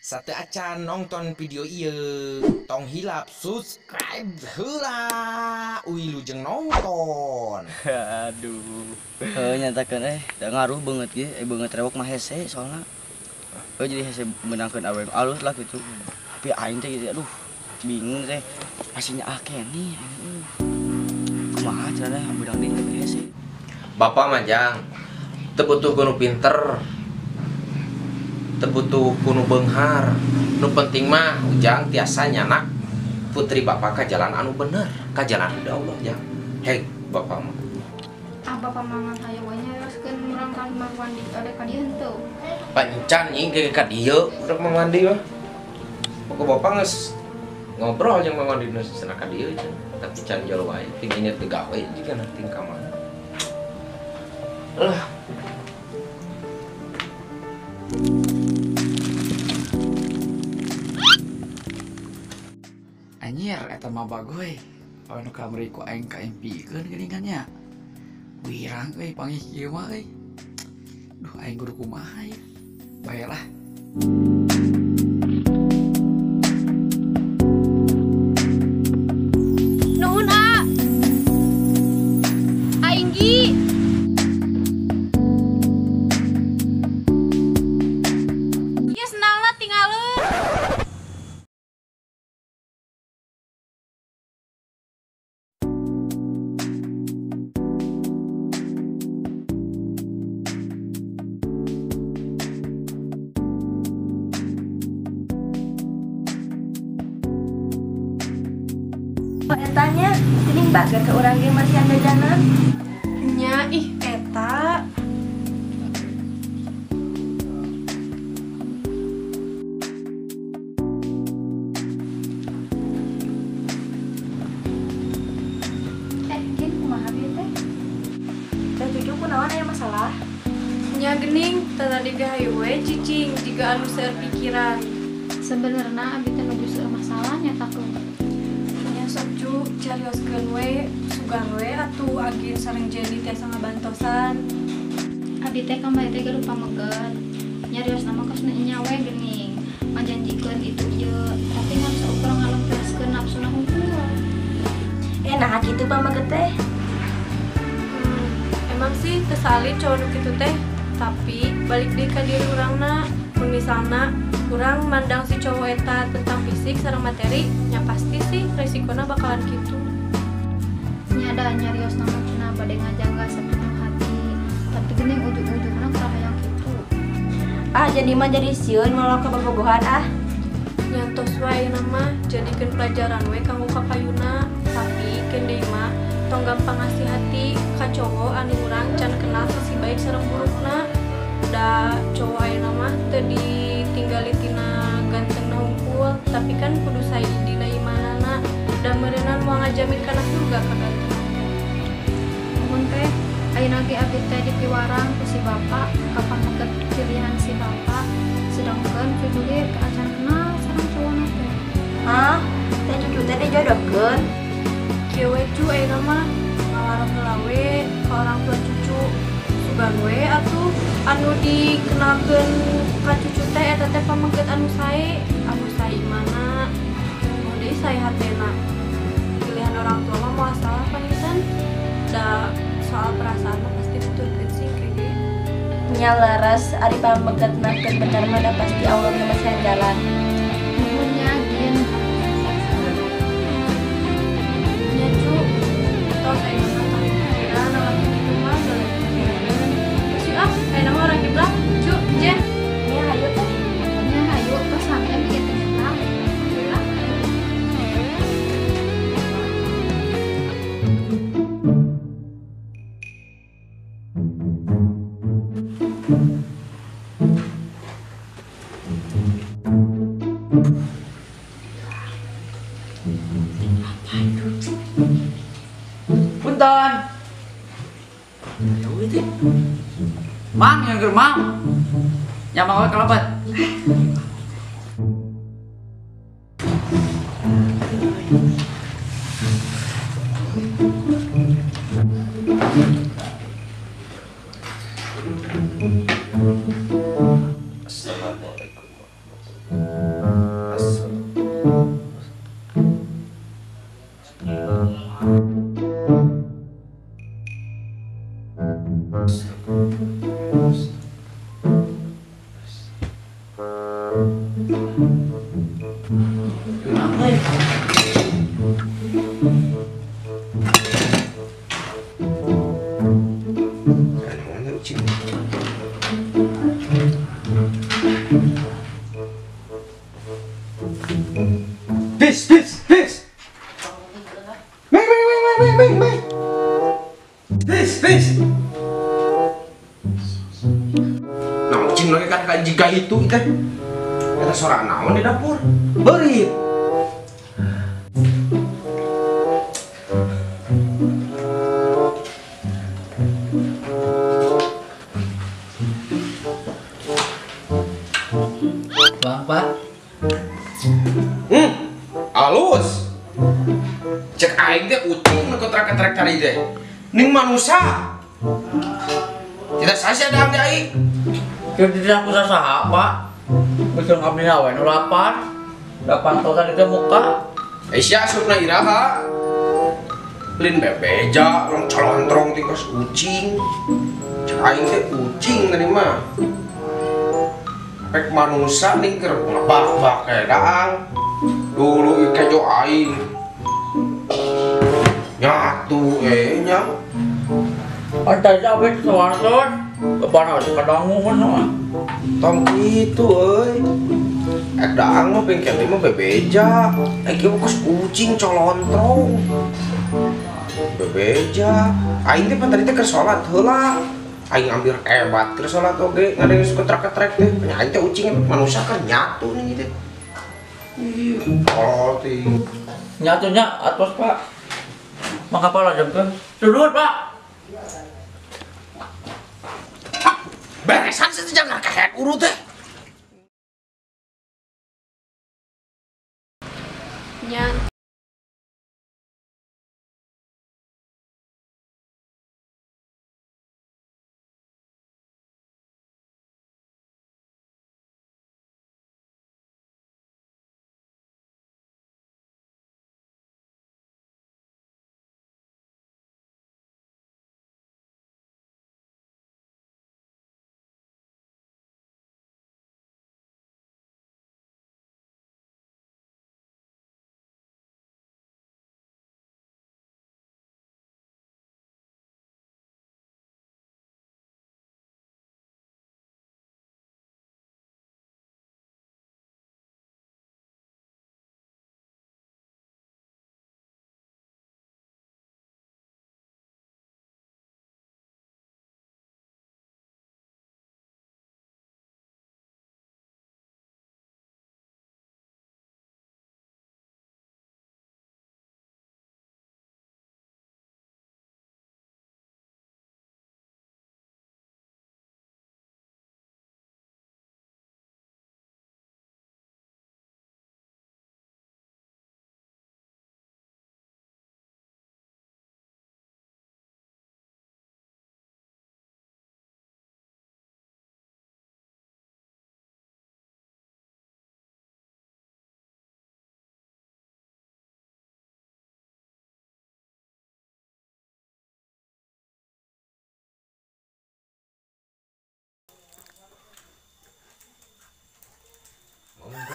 Sate acan nonton video ieu, tong hilap subscribe heula. Wilujeng nonton. Aduh. Heuh nyatakeun da ngaruh beungeut ge, beungeut rewok mah hese soalna. Heuh jadi hese meunangkeun awewe alus lah gitu. Tapi aing teh gitu aduh bingung teh. Masih nyaah keneh aing. Kumaha carana beunang deui teh hese. Bapak mah jang teu butuh ku nu pinter. Teu butuh ku nu beunghar. Nu penting mah ujang tiasa nyanak putri bapak ka jalan anu bener, ka jalan ridho Allah jang. Hei bapak mah. Ah bapak mah ngan hayang we nyarioskeun urang ka Mang Wandi ade ka dieu henteu. Pancan nying ge ka dieu urang Mang Wandi mah. Pokok bapak geus ngobrol jeung Mang Wandi geus cenah ka dieu cenah. Tapi can jol wae ting ieu teu gawe jiga ting ka mana. Lah. Anjir, eta mah bagoy. Anu kamari ku aing kaimpikeun geuningan nya. Wirang euy panggih kieu mah euy. Duh aing kudu kumaha ieu. Bae lah. Nuhun a. Aing gi. Ieu sendalna tinggalin. Etanya, geuning bager ke urang ge masihan jajanan. Nya ih eta. Gin kumaha bieu teh? Teh Cucu kunaon aya masalah? Nya geuning, teh tadi ge hayu we cicing jiga anu seueur pikiran. Sebenarna abi teh nuju seueur masalah nyatakeun. Sok cu carioskeun we sugan we atuh agin sareng Jenny tiasa ngabantosan. Abi teh kamari teh gaduh pameget. Nyariosna mah kos nu nya we geuning. Ngajanjikeun itu ieu, tapi ngan saukur ngalempreskeun nafsuna hungkul. Nah kitu pameget teh. Emang sih teu salin cowok nu kitu teh, tapi balik deui ka diri urangna. Mun misalna urang mandang si cowok eta tentang fisik sareng materi, nya pasti sih resikona bakalan kitu. Nya da nyariosna mah cenah bade ngajaga sapenuh hati, tapi geuning ujug-ujugna kurang hayang kitu. Ah jadi mah jadi sieun moal ka bobogohan ah. Nya tos wae ayeuna mah jadikeun pelajaran we kanggo ka payuna, tapi keun deui mah tong gampang ngasih hati ka cowok anu urang can kenal sisi baik sareng burukna. Da cowok ayeuna mah teu ditinggali tina gantengna hungkul, tapi kan kudu sae dina imanana da meureunnan moal ngajamin kana surga ka gantengna teh. Nuhun teh, ayeuna ge abi teh dipiwarang ku si bapak ka pameget pilihan si bapak, sedangkeun cucu ge teu acan kenal sareng cowokna teh. Hah? Teh cucu teh dijodohkeun? Kieu we cu ayeuna mah ngalarang heula we ka orang tua cucu. Sugan we atuh anu dikenalkeun ka cucu teh eta teh pameget anu sae imana moh deui sae hatena. Pilihan orang tua mah moal salah panginten, da soal perasaan mah pasti nuturkeun sih ge. Nya leres ari pamegetna keur bener mah da pasti Allah ge masihan jalan. Nuhun nya gin. Nya cu, tos ayeuna mah tong pikiran lalaki kitu mah balik pikiran. Terus yuk ah, ayeuna mah urang kiblat. Cu, Jen. Nya hayu teh. Nya hayu tos sami abi ge teh nyata. Lah. Punten. Ya euy teh. Mang yang keur mang. Nya mang we kalebet. Assalamualaikum warahmatullahi. Bis, bis, bis. Meng, meng, meng, meng, meng, meng. Bis, bis. Nah, ucing lagi kan jika itu teh. Eta sora naon di dapur? Beurit. Bang, Pak. Alus. Cek aing teh ucing nu kontrak-kontrak tadi teh. Ning manusia. Tidak sah ada abdi aing. Tidak aku saha, Pak. Betul abdi we nu lapar. Da pantosan itu muka. Aisyah asupna iraha. Lin bebeja, rong colontrong tingkas ucing. Cek aing teh ucing tadi mah. Pek manusia ning keur ngebak-bak kayak daang. Dulu ikejo aing. Nyatu nya. Pantai abet suarton. Kepana kadangu kan mah. Tong kitu euy. Ek daang mah pengken mah bebeja. Ek ieu kos kucing colontrong. Bebeja. Aing teh pan tadi teh keur salat heula. Aing ambil hebat keur salat oge ngadeng ketrek-ketrek teh. Nya aing teh ucing manusia kan nyatu nih teh. Ih, tolol teh. Nyatunya atos, Pak. Mangga pala jam teh. Turun, Pak. Beresan sih jangan kayak urut teh. Nya.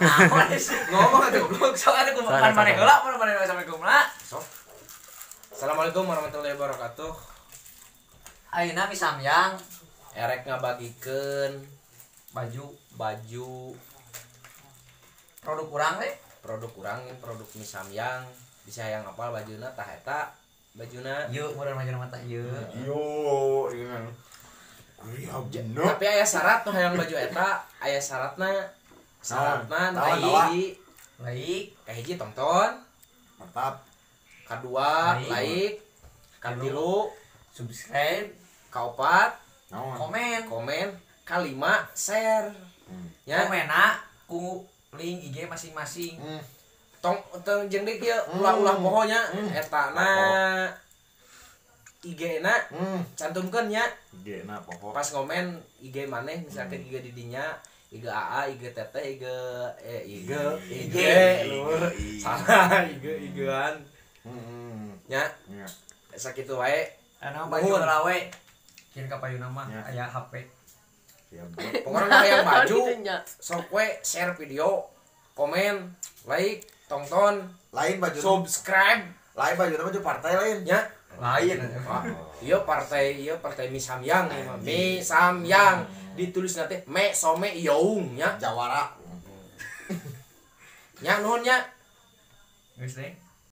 Ngomong atuh goblok, soalnya aku makan maneh heula, mun maneh assalamualaikum lah. Sok. Assalamualaikum warahmatullahi wabarakatuh. Ayeuna Mi Samyang erek ngabagikeun baju produk urang teh. Produk urang produk Mi Samyang bisa hayang apal bajuna tah eta bajuna. Yeuh, meureun bajuna mah tah ieu. Yo, ieu. Tapi aya syarat nu hayang baju eta, aya syaratna. Syaratna hiji like, kahiji tonton, mantap. Kadua like, katilu subscribe, kaopat komen, kalima share. Ya. Komenna ku link IG masing-masing. Tong tong jeung deui kieu ulah-ulah poho nya etana IG-na cantumkeun nya. IG-na poho. Pas ngomen IG maneh misalkan IG di dinya IG AA, IG TT, IG IG IG lur salah IG IG-an. Nya. Sakitu wae. Anu baju lawe. Kieu ka payuna mah aya HP. Siap. Pokoknya nu hayang baju Gitu nya. Sok we share video, komen, like, tonton, Lain baju. Subscribe. Lain baju, baju partai lain. Nya. Lain. Wah, iya partai Mi Samyang ieu mah. Mi Samyang ditulis nanti me some young nya. Jawara. Nya, nuhun nya. Geus teh.